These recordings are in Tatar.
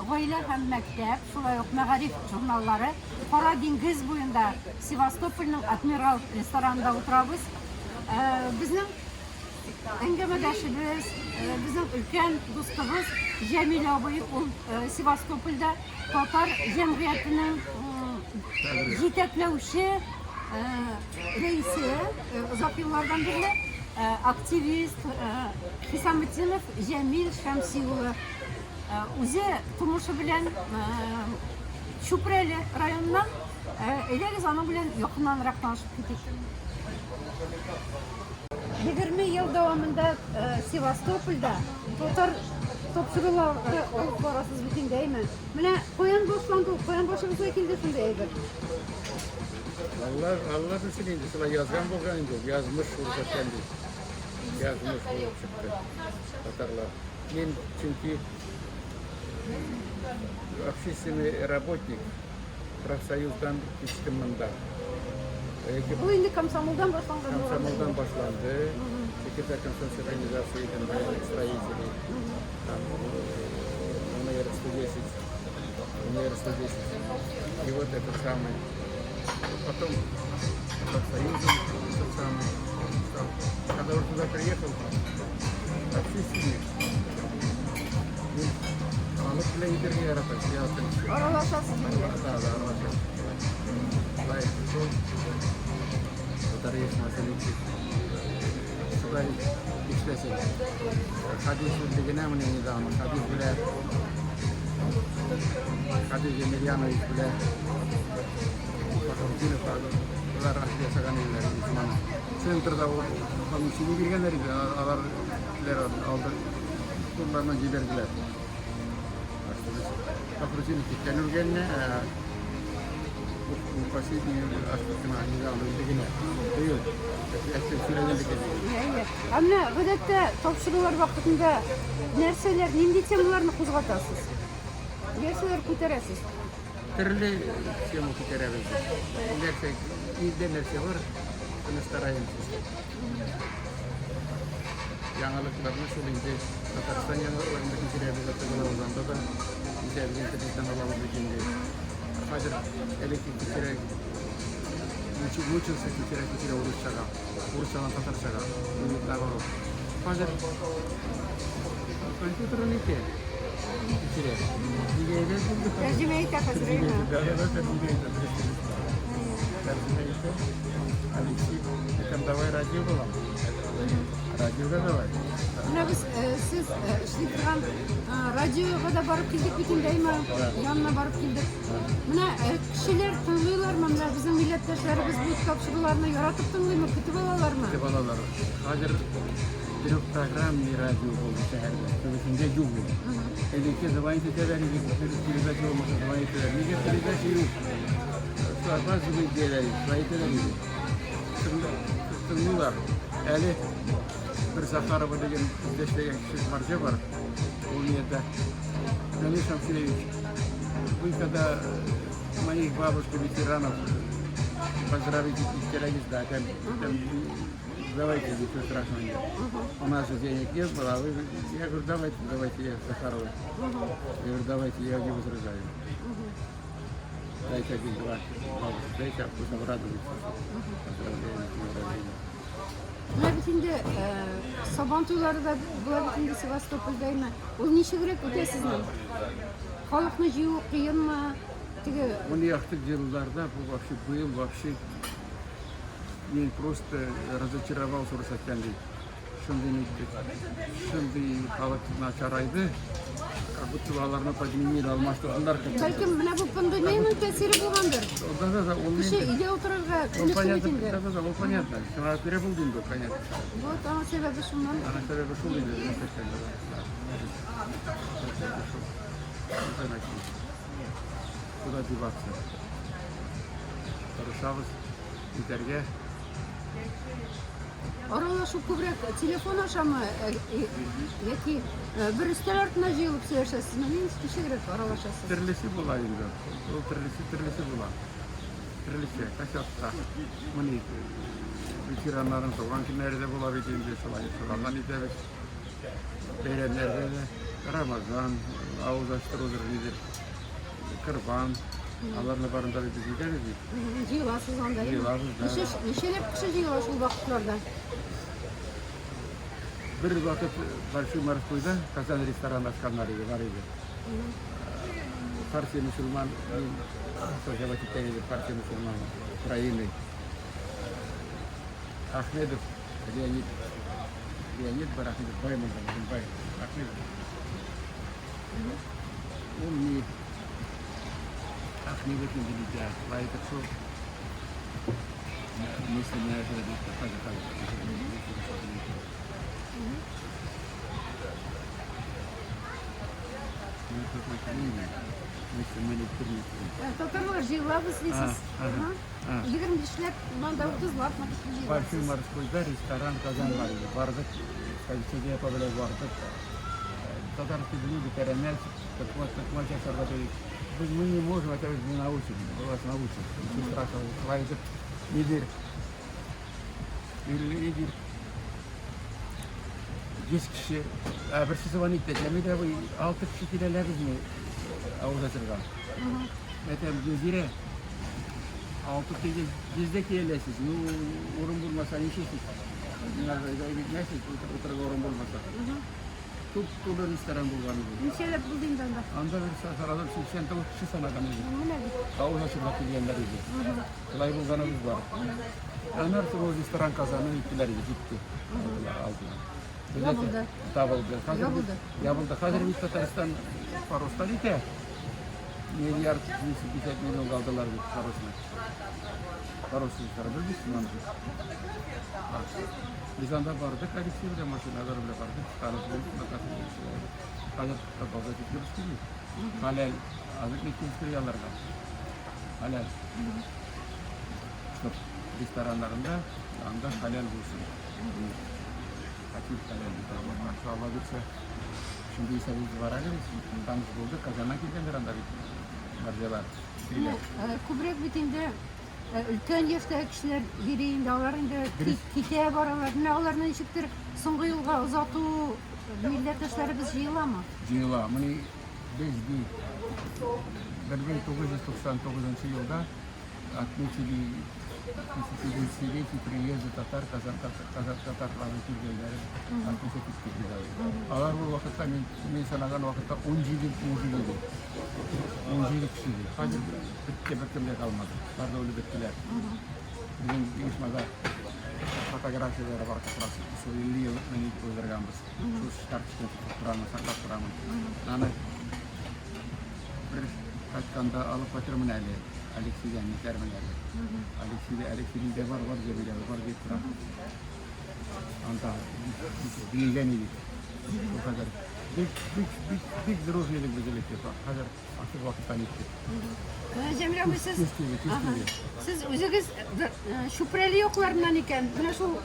Гаилә һәм мәктәп, шулай ук Мәгариф журналлары. Кара диңгез буенда Севастопольнең Адмирал ресторанында утырабыз. Безнең әңгәмәдәшебез, безнең өлкән дустыбыз Җәмил абый, ул Севастопольдә татар җәмгыятенең җитәкләүче рәисе, озак еллардан бирле активист Хисаметдинов Җәмил Шәмси улы. Үзе тумышы белән Чүпрәле районыннан. Әйдәгез, аның белән якыннанрак танышып китик. 20 ел дәвамында Севастопольдә татар тапшырулары алып барасыз бит инде, әйме? Менә каян башланды ул, каян башыгызга килде шундый әйбер? Алла, Алла белсен инде, шулай язган булган инде, язмыш күрсәткән ди. Язмыш булып чыкты татарлар. Мин чөнки общественный работник, профсоюздан күчтем монда. Бу инде комсомолдан башланган. Комсомолдан башланды. Секретарь комсомольской организации идем, строителей. Там номер 110. Номер 110. И вот этот самый. Потом профсоюзом этот самый стал. Когда уже туда приехал, общественник, мин халык белән йөрергә яратам, яратам. Аралашасыз инде. Да, да, аралашам. Шулай шул татар оешмасы ничек шулай эшләсен. Хадис генә менә недавно, Хадис белән Хадис Емельянович белән Фахрутдинов алар ясаган иделәр оешманы. Центрда помещение биргәннәр иде, алар алды, кулларына җибәрделәр. Фахрутдинов киткән үлгәнне, последний астына недавно үлде генә. Быел. Әйе. Ә менә гадәттә тапшырулар вакытында нәрсәләр, нинди темаларны кузгатасыз? Нәрсәләр күтәрәсез? Төрле тема күтәрәбез. Нәрсә, илдә нәрсә бар, шуны стараемся. Яңалыкларны шул инде Татарстан яңалыкларын да кичерәбез, аталабыз анда да. Үзебез интернеттан алабыз бит инде. Хәзер элек кичерә мучился кичерә кичерә урысчага, урысчадан татарчага, наоборот. Хәзер компьютерын итә кичерә. Нигә әйбәт булды? Тәрҗемә итә хәзер, әйме? Да, да, да, тәрҗемә итә, дөрес, дөрес. Тәрҗемә итә. Алексей, әйтәм, давай радио булам. Радиога давай. Менә без сез эшли торган радиога да барып килдек бит инде, әйме? Янына барып килдек. Менә кешеләр тыңлыйлармы? Менә безнең милләттәшләребез бу тапшыруларны яратып тыңлыймы, көтеп алалармы? Көтеп алалар. Хәзер трехпрограммный радио булды шәһәрдә. Күбесендә юк ул. Элекке звонить итәләр иде, передача булмаса звонить итәләр. Нигә передача юк? Опаздывает диләр иде, шулай итәләр иде. Тыңлыйлар. Әле бер Захарова дигән бездә эшләгән кеше марҗа бар. Ул ни әйтә? Леонид Шамсилевич, вы когда моих бабушек ветеранов поздравите, иттерәгез да, там, там, давайте, ничего страшного нет. У нас же денег нет было, а вы, я говорю, давайте, давайте, я Захарова. Я говорю, давайте, я не возражаю. Дайте один-два бабушек, дайте, а пусть обрадуются. Поздравляем с днем рождения. Менә бит инде Сабан туйлары да була бит инде Севастопольдә, әйме? Ул ничегрәк үтә сезнең? Халыкны җыю кыенмы? Теге Он яхты елларда бу вообще был вообще мин просто разочаровался русакян дип. Шундый нитте. Шундый халык начарайды. Как будто бы аларны подменили, алмаштырдылар. Бәлкем менә бу пандемиянең тәэсире булгандыр. Да, да, да, ул Кеше инде. өйдә утырырга Ул күнекте бит понятно, инде. да, да, да, ул понятно. Шуңа күрә булды инде, понятно. Вот аның сәбәбе шуннан. Аның сәбәбе шул инде, русакян, да, да. Сәбәбе шул. Куда деваться? Тырышабыз итәргә. Аралашу күбрәк телефон ашамы яки бер өстәл артына җыелып сөйләшәсезме? Ничегрәк аралашасыз? Төрлесе була инде. Ул төрлесе төрлесе була. Төрлесе, кайчакта. Моны ветераннарның туган көннәре дә була бит инде, шулай шулардан итәбез. Бәйрәмнәрдә дә. Рамазан, авыз ачтырудыр, нидер, Корбан, аларны барын да без итәбез бит. Җыеласыз анда, әйеме? Җыелабыз, да. Ничә, ничәләп кеше җыела шул вакытларда? Бер вакыт Большой морскойда Казан ресторан ачканнар иде, бар иде. Партия мусульман, мин сажала киткән иде партия мусульман Украины. Ахмедов Леонид, Леонид бар, Ахмедов бай монда, безнең бай, Ахмедов. Ул ни, Ахмедов инде бит, шулай итеп шул мысленное хәзер, хәзер. Татарлар җыелабыз дисез. 25ләп, монда 30лап җыелабыз. Большой морскойда ресторан Казан бар иде. Бардык, Сәдия апа белән бардык. Татарский блюдо, пәрәмәч, токмач ясарга дидек. Без мы не можем, это мы научим, мы вас научим. Ничего страшного, шулай итеп, нидер, нидер, 100 кеше, ә берсе звонит итә, Җәмил абый, 6 кеше киләләрме авыз ачырга? Әйтәм, Гөлзирә, 6 кеше йөздә киләсез, ну, урын булмаса ничәсез? Миңа әйтмәсез, утырырга урын булмаса. Туп-тулы ресторан булган иде. Ничәләп булды инде анда? Анда бер сарада 89 кеше санаган иде. Менә бит. Авыз ачырга килгәннәр иде. Шулай булганыбыз бар. Аннан соң ул ресторан Казанны иттеләр иде, китте. Алдылар, алдылар. Ябылды. Табылды. Хәзер Ябылды. Ябылды. Хәзер бит Татарстан Фаростан итә. Миллиард 250 миллион алдылар бит Фаросны. Фарос рестораны белмисезме аны? Без анда бардык, Алексей белән машиналар белән бардык, танып белдек, хәзер базар китереп килми. Хәләл, азык китереп аларга. Хәләл. Чтоб рестораннарында анда хәләл булсын. Хотим хәләл дип. Алла бирсә, шундый исәбебез бар әле без. Таныш булдык, Казаннан килгәннәр анда бит. Марҗалар. Күбрәк бит инде өлкән яшьтәге кешеләр йөри инде, алар инде китә баралар. Менә аларны ничектер соңгы юлга озату милләттәшләребез җыеламы? Җыела. Моны без ди 1999 елда отметили 50-летие приезда татар, Казан, Казан татарларының килгәннәрен отмечать иттек без алай. Алар бу вакытта мин санаган вакытта 17 мужик иде. 17 кеше иде. Хәзер бетте, беркем дә калмады. Бар да үлеп беттеләр. Безнең оешмада фотографияләре бар как раз. Шул 50 ел мин уздырганбыз. Шул карточканы тотып торамын, саклап торамын. Аны бер кайтканда алып кайтырмын әле. Алексейдән нитәрмен әле. Алексейдә, Алексейдә бар, бар Җәмилә, бар дип тора. Анда биегән идек. Шул кадәр. Бик, бик, бик, бик дружный идек без элек. Хәзер артык вакыттан иттек. Җәмилә абый, сез Күз тиде, күз Ага. тиде. Сез үзегез Чүпрәле якларыннан икән. Менә шул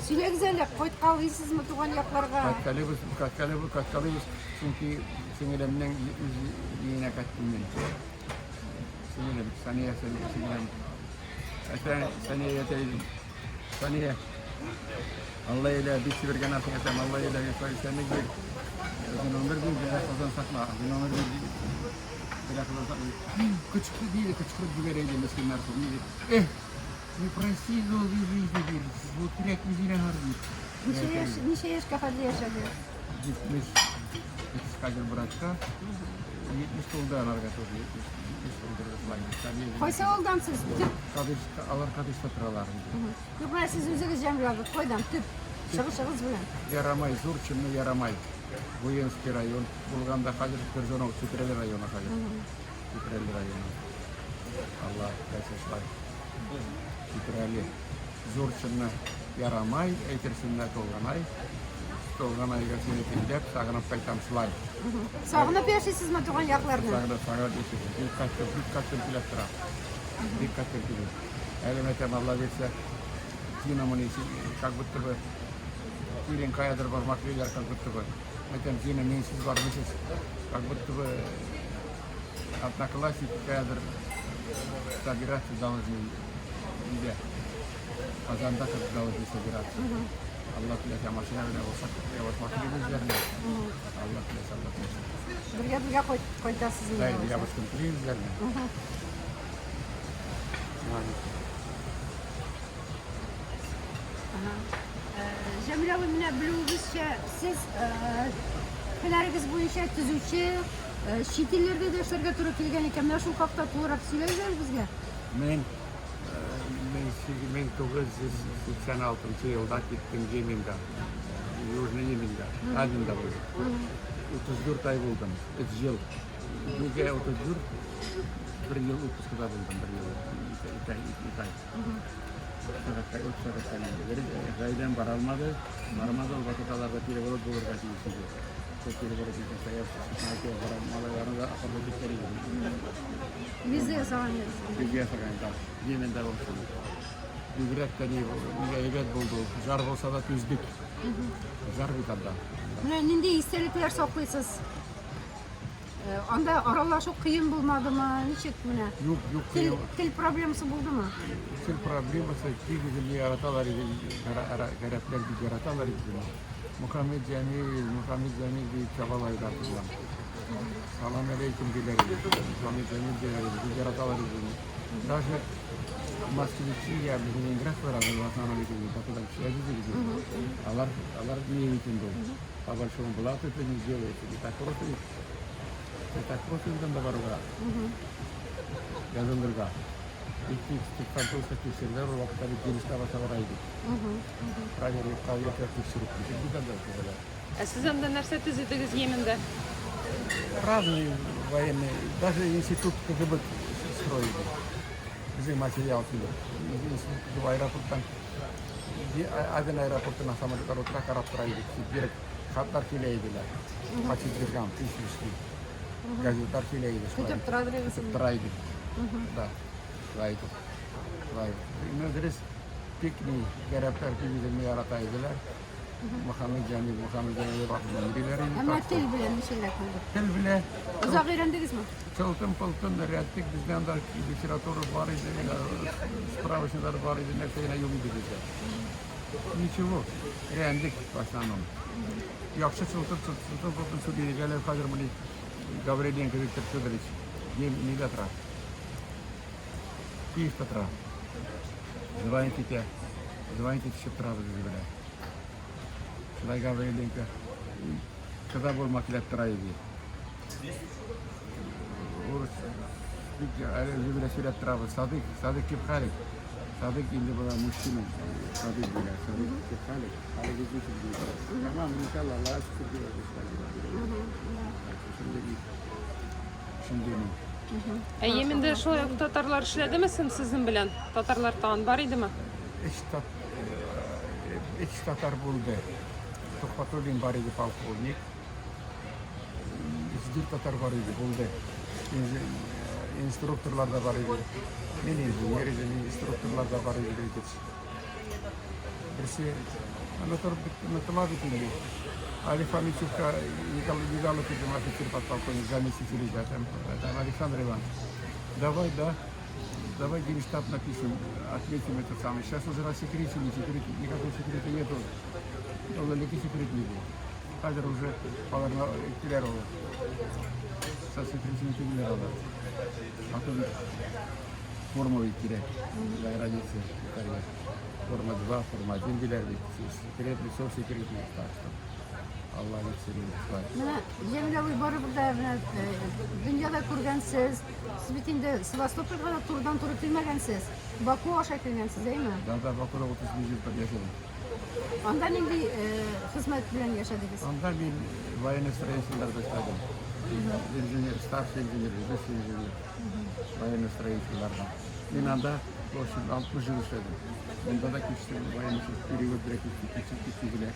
сөйләгез әле, кайткалыйсызмы туган якларга? Кайткалыйбыз, кайткалыйбыз, кайткалыйбыз. Чөнки сеңелемнең үз өенә кайттым мин. Сеңелем, Сания сеңелем. Әтә, Сания әйтә идем. Сания, Алла илә бик сибергән артык әйтәм, Алла илә исәнлек бир. Озын гомер бир, бәла казан сакла. Озын гомер бир, бәла казан сакла. Кычкырып диде, кычкырып җибәрә иде мескен мәрхүм. Диде, Эх, не проси долгой жизни, диде. Бу кирәкми зинһар, диде. Ничә яшь, ничә яшькә хәтле яшәде? 70 хәзер братка. 70 тулды аларга тоже, 70 тулдырды шулай. Кайсы авылдан сез? Төп. Кадыш, алар Кадышта торалар инде. Юк, менә сез үзегез Җәмил абый, кайдан? Төп. Чыгышыгыз белән. Ярамай, Зур Чынлы Ярамай. Буинский район. Булганда хәзер Корзунов, Чүпрәле районы хәзер. Чүпрәле районы. Алла бирсә шулай. Чүпрәле. Зур Чынлы Ярамай, әйтерсең менә Толганай. Толганайга сине тиңләп, сагынып кайтам шулай. Сагынып яшисезме туган якларны? Сагынып, сагынып яшисез. Бик кайтып, бик кайтып килеп тора. Бик кайтып килеп. Әле әйтәм, Алла бирсә, Дина моны как будто бы килен каядыр бармак диләр, как будто бы. Әйтәм, Дина, минсез бармыйсыз, как будто бы одноклассник каядыр собираться должны өйдә. Казанда как должны собираться. Алла теләсә, машина белән булсак, я вот машина үзләренә. Алла теләсә, Алла теләсә. Бергә-бергә кайтасыз инде. Да, я вас контролирую. Җәмилә абый, менә белүебезчә, сез һөнәрегез буенча төзүче, чит илләрдә дә эшләргә туры килгән икән. Менә шул хакта тулырак сөйләгез әле безгә. Мин 1986 елда киттем Йеменга, Южный Йеменга, Аденда булдым. 34 ай булдым, 3 ел. Нигә 34? Бер ел отпускада булдым, бер ел, ике ай. Сәгатькә, өч сәгатькә инде. Гаиләм бара алмады, бармады, ул вакыт аларда переворот булырга тиеш иде. Шул переворот итә, бара, малайларны да апарып киткән иде. Виза ясаган идегез. Виза ясаган, да. Йеменда булсын. Бигрәк тә ни, әйбәт булды ул. Жар булса да түздек. Жар бит анда. Менә нинди истәлекләр саклыйсыз? Анда аралашу кыен булмадымы? Ничек менә? Юк, юк, Тел, тел проблемасы булдымы? Тел проблемасы бик үземне яраталар иде, гарәпләр бик яраталар иде. Мухаммед Җәмил, Мухаммед Җәмил дип чабалар иде артыннан. Салам алейкум диләр иде. Мухаммед Җәмил диләр иде, бик яраталар иде. Даже москвичи, я безнең Ленинградлар, алар в основном бит инде Бакудан кешеләр бит инде. Алар, алар не бит инде ул. По большому блату это не сделается. Не так просто, не так просто инде анда барырга. Язылырга. Бик тиз французга тикшерделәр, ул вакытта бит Генштаб аша бара идек. Проверка, проверка тикшереп китеп бит анда шулай. Ә сез анда нәрсә төзедегез Йеменда? Разные военные, даже институт КГБ строили. Безнең материал килеп. Институт КГБ аэропорттан, Аден аэропортына самолетлар утыра, карап тора идек. Бирек хатлар килә иделәр. По четвергам, письмишки. Газетлар килә иде. Көтеп тора идегез. Көтеп тора идек. Да. Шулай итеп. Шулай итеп. Ну, дөрес, бик ни, гарәпләр бик үземне ярата иделәр. Мөхәммәд Җәмил, Мөхәммәд Җәмил дип артыннан йөриләр инде. Әмма тел белән ничегрәк булды? Тел белә. Озак өйрәндегезме? Чылтын-пылтын өйрәттек. Бездә анда литература бар иде, справочниклар бар иде, нәрсә генә юк иде бездә. Ничего, өйрәндек в основном. Яхшы чылтын, чылтын-пылтын сөйли идек. Әле хәзер менә Гавриленко Виктор Федорович нидә тора? Киевта тора. Звонить итә. Звонить итешеп торабыз үзе белән. Шулай Гавриленко кыза булма килеп тора иде. Урыс бик әле үзе белән сөйләп торабыз. Садык, Садык кем Халик? Садык инде була мужчина. Садык була. Садык кем Халик? Халик изучит будет. Tamam, иншалла, Аллаһ шөкер дип. Шундый шундый. Ә Йеменда шулай ук татарлар эшләдеме соң сезнең белән? Татарлар тагын бар идеме? Өч татар булды. Тухватуллин бар иде полковник. Өч дүрт татар бар иде, булды. Инструкторлар да бар иде. Мин инженер идем, инструкторлар да бар иде бит. Берсе онытыла бит инде. Али Фомичевка Николай идем, офицер подполковник, заместитель да, там Александр Иванович. Давай, да, давай генштаб напишем, отметим этот самый. Сейчас уже рассекретили, секрет, никакого секрета нету. Ул элекке секрет иде. Хәзер уже аларны иттеләр ул. Засекретили түгелләр алар. А то бит форма бит кирәк. За границей. Форма 2, форма 1 диләр бит. Секретный, все секретный. Так что Алла нитсен. Менә Җәмил абый барыбер дә менә дөньяда күргәнсез. Сез бит инде Севастопольгә да турыдан-туры килмәгәнсез. Баку аша килгәнсез, әйме? Да, да, Бакуда 35 ел яшәдем. Анда нинди хезмәт белән яшәдегез? Анда мин военный строительләрдә эшләдем. Инженер, старший инженер, ведущий инженер. Военный строительләрдә. Мин анда, в общем, 60 ел эшләдем. Монда да күчтем, военный перевод белән күчтек, күчеп киттек.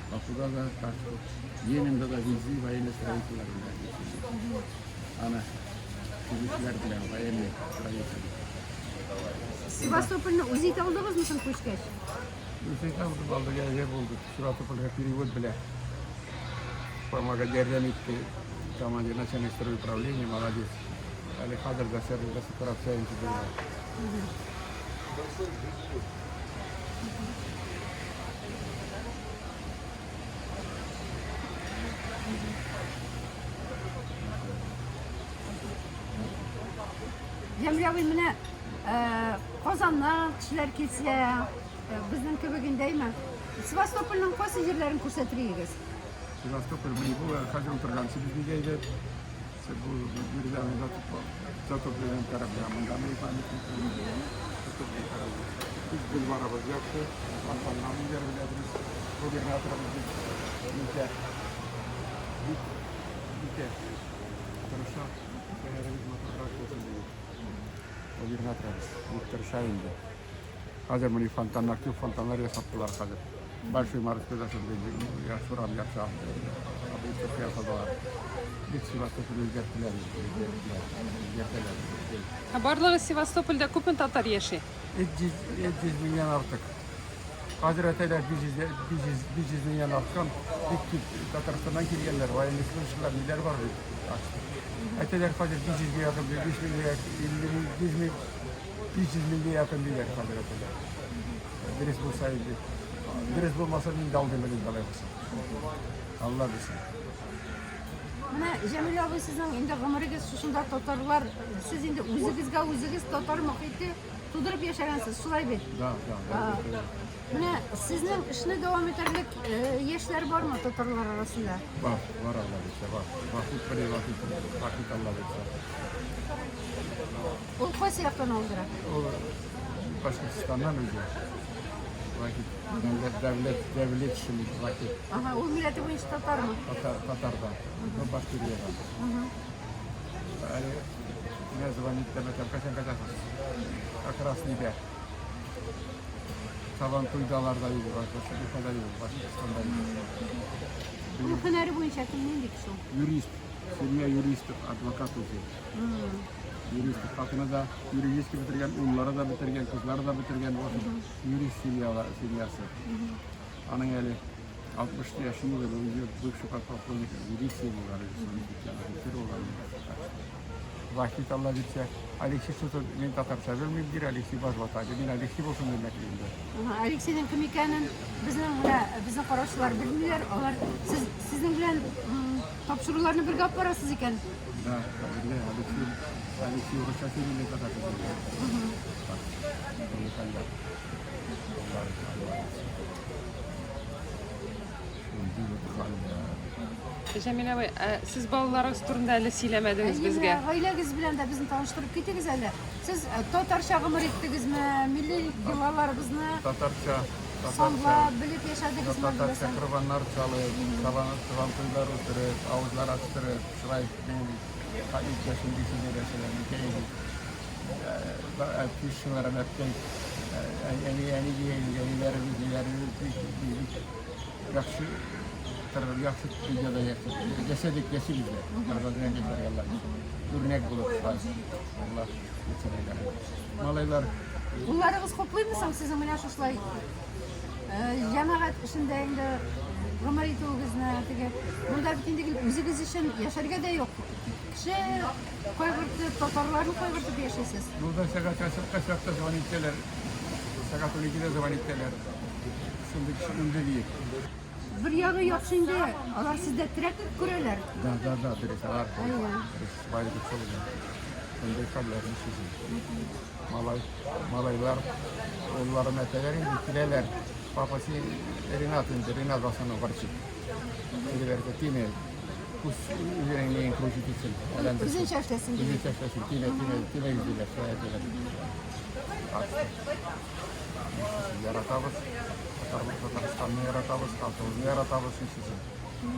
Бакуда да, так что Йеменда да везде военный строительләр белән күчтек. Ана төзүчеләр белән военный строитель. Севастопольне үз итә алдыгызмы соң күчкәч? Үз итә алдым, алдыга әйе булды. Севастопольгә перевод белән помогать ярдәм итте командир начальник стройуправления, молодец. Әле хәзер дә до сих пор общаемся. Җәмил абый, менә Казаннан кешеләр килсә, безнең кебек инде, әйме? Севастопольнең кайсы җирләрен күрсәтер идегез? Севастополь, менә бу хәзер утырган Сибиргә иде. Бу биредә затопленный корабля, монда мы памятник. Затопленный корабль. Без бульварыбыз яхшы, фонтаннар ниләр беләбез. Губернаторыбыз бик нитә, бик нитә, тырыша, шәһәребез матуррак булсын диеп. Губернаторыбыз бик тырыша инде. Хәзер моны фонтаннар, күп фонтаннар ясаттылар хәзер. Большой морской да шундый яхшы урам яхшы выставка ясадылар. Бик Севастополь үзгәрттеләр, үзгәрттеләр, үзгәртәләр. Ә барлыгы Севастопольдә күпме татар яши? 300, 300 меңнән артык. Хәзер әйтәләр 500, 500, 500 меңнән арткан. Бик күп Татарстаннан килгәннәр, военный служащийлар, ниләр бар бит. Әйтәләр хәзер 500 гә якын, 5 меңгә, 50 мең, 100 мең, 500 меңгә якын диләр хәзер әйтәләр. Дөрес булса инде. Дөрес булмаса мин дә алдым инде алай булса. Алла белсен. Менә Җәмил абый, сезнең инде гомерегез шушында татарлар, сез инде үзегезгә үзегез татар мохите тудырып яшәгәнсез, шулай бит? Да, да, да. Менә сезнең эшне дәвам итәрлек яшьләр бармы татарлар арасында? Бар, бар Алла бирсә, бар. Вахит бер Вахит, Вахит Алла бирсә. Ул кайсы яктан алдыра? Ул Башкортстаннан үзе. Вахит, дәүләт, дәүләт, дәүләт шул Вахит. Ага, ул милләте буенча татармы? Татар, татарда. Ну, Башкириядан. Әле менә звонит та мәтәм, кайчан кайтасыз? Как раз нидә. Сабан туйдаларда иде, Уфада иде, Башкортстанда иде. Ул һөнәре буенча кем, нинди кеше ул? Юрист, семья юристов, адвокат үзе. Юрист, хатыны да юридический бетергән, уллары да бетергән, кызлары да бетергән, в общем, юрист семьяла, семьясы. Аның әле 60 яше юк әле, үзе бывший подполковник милиции булган, офицер булган. Вахит Алла бирсә, Алексей что-то мин татарча белмим, дир, Алексей башлата. Мин Алексей булсын димәк инде. Ага, Алексейның кем икәнен безнең менә безнең караучылар белмиләр. Алар сез сезнең белән тапшыруларны бергә алып барасыз икән. Да, бергә Алексей, Алексей урысча сөйли, мин татарча сөйлим. Так, шундый хәлләр. Алла бирсә. Шундый вот хәлләр. Җәмил абый, ә сез балаларыгыз турында әле сөйләмәдегез Әйе, безгә. менә гаиләгез белән дә безне таныштырып китегез әле. Сез татарча гомер иттегезме, милли йолаларыбызны Татарча, татарча. санлап, белеп яшәдегезме, Татарча беләсең? корбаннар чалып, сабан сабантуйлар үтереп, авызлар ачтырып, шулай минем иптәшем бишенче яшәгән икән иде. Әткәй, әткәй, әни, әни дигән әниләребез, ниләребез бик бик яхшы тырып, яхшы дөньяда яшәдек, яшәдек, яшибез дә. Продолжаем яшәргә Алла бирсә. Үрнәк булып шулай. Алла бирсә. Малайлар Улларыгыз хуплыймы соң сезнең менә шушылай җәмәгать эшендә инде гомер итүегезне, теге монда бит инде гел үзегез өчен яшәргә дә юк. Кеше кайгыртып, татарларны кайгыртып яшисез. Юлда сәгать кайсы звонить итәләр. Сәгать 12-дә звонить итәләр. Шундый кеше үлде диеп. Бер ягы яхшы инде, алар сездә терәк күрәләр. Да, дөрес, алар. Әйе. Дөрес, байлык шул. Шундый хәлләр нишлисең. Малай, малайлар, улларым әйтәләр инде, киләләр. Папа, син Ренат инде, Ренат в основном ворчит. Тегеләр әйтә, тиме, пусть үзенең неен крутить итсен. әйләндерсен. Үзенчә эшләсен дип. Үзенчә эшләсен, тиме, тиме, тимәгез диләр, шулай әйтәләр. Так что, яратабыз, Татарстанны яратабыз, халкыбызны яратабыз, нишлисең.